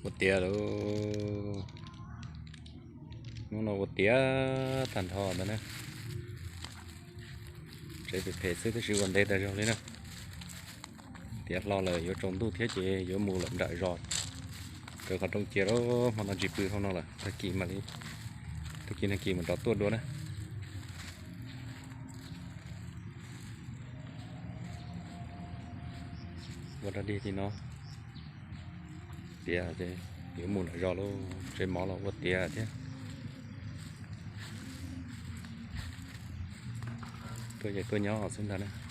Ua tiav lawm, hnub no ua tiav tag nrho ntawd na. Tsev phem phem xwb tab sis ua ntev tas zog li na. Tiav hlo lawm yuav tsaus ntuj thiab ces yuav mus lawm nram zos, raws qhov rooj cia lawm. Hmo no tsis pw hauv no lawm, tag kis mam li, tag kis nag kis mam rov tuaj dua na. Ua dog dig li no, tiav ces yuav mus nram zos lawm, tsev mov los ua tiav thiab. Tuaj ces tuaj nyob xwb ntag na.